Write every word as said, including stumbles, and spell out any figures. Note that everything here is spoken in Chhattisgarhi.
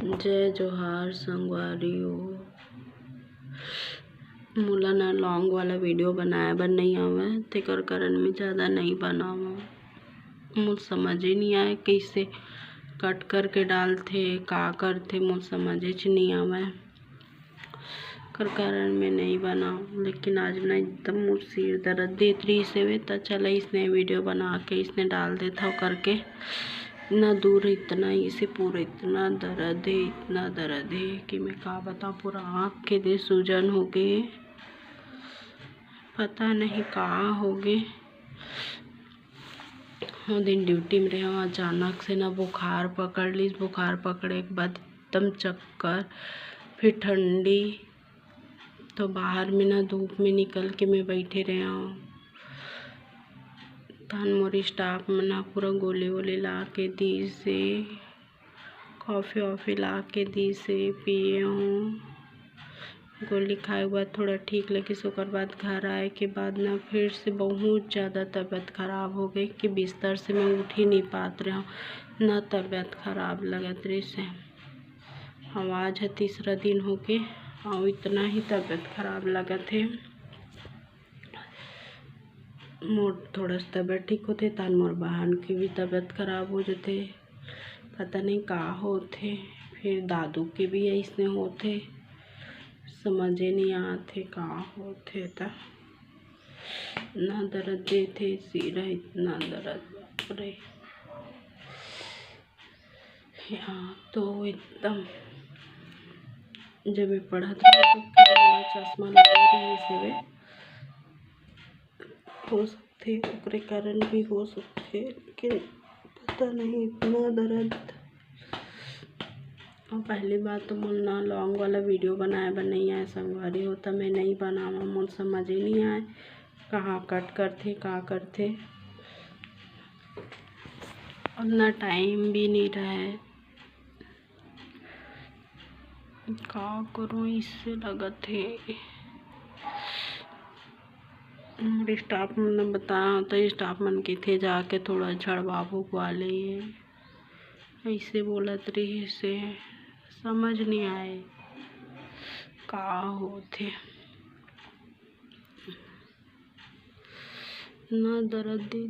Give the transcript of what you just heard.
जय जोहार संगवारी हो। मोला ना long वाला video बनाए बर नइ आवय, तेकर कारण मैं ज़्यादा नइ बनावं। मोर समझे नइ आए कइसे cut करके डालथे, का करथे, मोर समझेच नइ आवय। कर कारण मैं नइ बनावं, लेकिन आज ना एकदम मोर सिर दर्द देत रहिस हवे, त चला इसने video बना के इसने डाल देथव करके। इतना दूर, इतना इसे पूरा इतना दर्द हे, इतना दर्द हे कि मैं का बतावं, पूरा आँख के दे सूजन हो गे, पता नहीं का हो गे। वो दिन duty में रहेंव, अचानक से ना बुखार पकड़ लिस, बुखार पकड़े के बाद एकदम चक्कर, फिर ठंडी, तो बाहर में ना धूप में निकल के मैं बैठे रहेंव। तहन मोर staff मन ह पूरा गोली वोली ला के दिस हे, coffee वॉफी ला के दिस हे, पिए हूँ। गोली खाए के बाद थोड़ा ठीक लगिस, ओकर बाद घर आए के बाद ना फिर से बहुत ज़्यादा तबीयत खराब हो गई कि बिस्तर से मैं उठ ही नहीं पात रहेंव, ना तबीयत खराब लगत रहिस हे। आज ह तीसरा दिन हो गे, अउ इतना ही तबीयत खराब लगत हे। मोर थोड़ा सा तबीयत ठीक होथे, तहन मोर बहन के भी तबीयत खराब हो जाथे। पता नहीं का होथे, फिर दादू के भी अइसने होथे, समझे नहीं आथे का होथे। त ना दर्द देथे, सिर ह इतना दर्द, बाप रे। यहाँ तो एकदम, जब मैं पढ़त रहेंव तो फिर मोला चश्मा लगे रहिस हवे, हो सकथे ओकरे कारण भी हो सकथे, लेकिन पता नहीं इतना दर्द। अउ पहली बात तो मोला ना long वाला video बनाए बर नइ आए संगवारी हो, त मैं नइ बनावं, मोला समझ ही नइ आए कहाँ cut करथे, का करथे। उतना time भी नइ रहे, का करूँ, इससे लगत हे। मोर staff मन ल बतावं त staff मन कहिथे जाके थोड़ा झड़वा भुगवा ले, अइसे बोलत रहिस हे। समझ नइ आए का होथे। ना दर्द दे